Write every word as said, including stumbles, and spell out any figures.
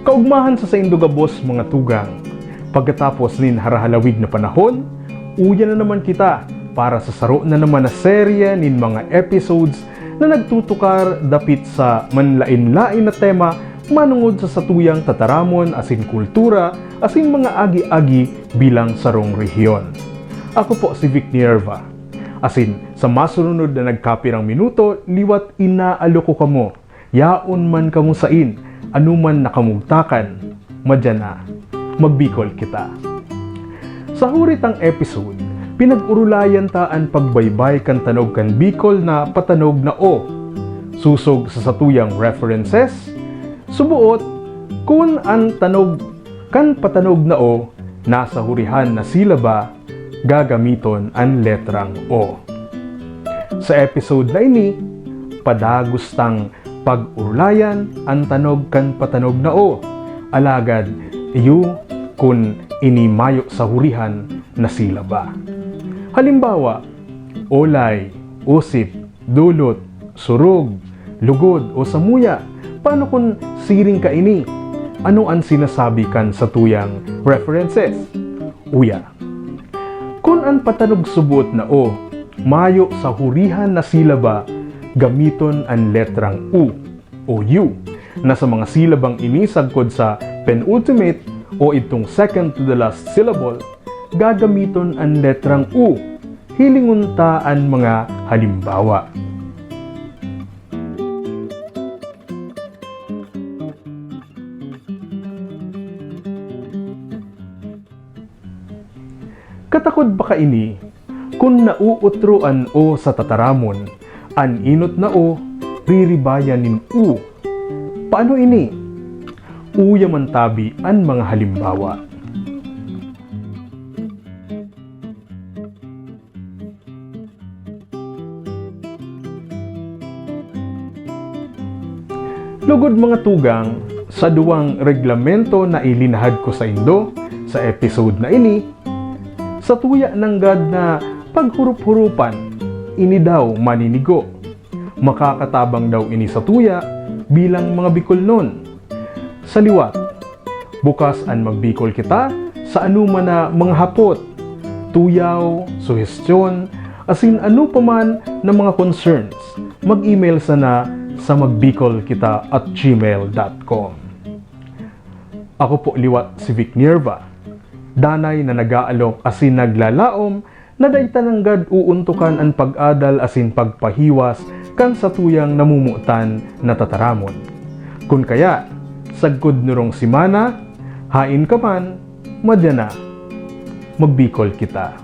Kaugmahan sa saindo gabos, mga tugang. Pagkatapos nin harahalawig na panahon, uya na naman kita para sa saro na naman na serye nin mga episodes na nagtutukar dapit sa manlaen-laen na tema manongod sa satuyang tataramon asin kultura asin mga agi-agi bilang sarong rehiyon. Ako po si Vic Nierva. Asin sa masurunod na nagkapirang minuto, liwat inaalok ko kamo. Yaon man kamo sain, anoman na kamugtakan, madya na, magbikol kita. Sa huri tang episode, pinag-orolayan ta an pagbaybay kan tanog kan Bicol na patanog na o. Sosog sa satuyang references, suboot kun an tanog kan patanog na o nasa hurihan na silaba, gagamiton an letrang o. Sa episode na ini, padagos tang pag-orolayan an tanog kan patanog na o, alagad iyo kun ini mayo sa hurihan na silaba. Halimbawa, olay, osip, dulot, surog, lugod o samuya. Paano kun siring kaini? Ano an sinasabi kan satuyang references? Uya, kun an patanog subot na o mayo sa hurihan na silaba, gamiton an letrang u o u na sa mga silabang ini sagkod sa penultimate o idtong second to the last syllable, gagamiton an letrang u. Hilingon ta an mga halimbawa. Katakod pa kaini, kun nauutro an o sa tataramon, an enot na o riribayan nin u. Paano ini? Uya man tabi an mga halimbawa. Lugod, mga tugang, sa duwang reglamento na ilinahad ko saindo sa episode na ini, satuya nanggad na paghurup-hurupan, ini daw maninigo. Makakatabang daw ini satuya bilang mga Bicolnon. Sa liwat, bukas an Magbikol Kita sa anoman na mga hapot, tuyaw, suhestyon, asin ano pa man na mga concerns. Mag-email sana sa magbikolkita at gmail dot com. Ako po liwat si Vic Nierva, danay na nag-aalok asin naglalaom na dai ta nanggad uuntukan an pag-adal asin pagpahiwas kan satuyang namomotan na tataramon. Kun kaya, sagkod nurong semana, haen ka man, madya na, magbikol kita.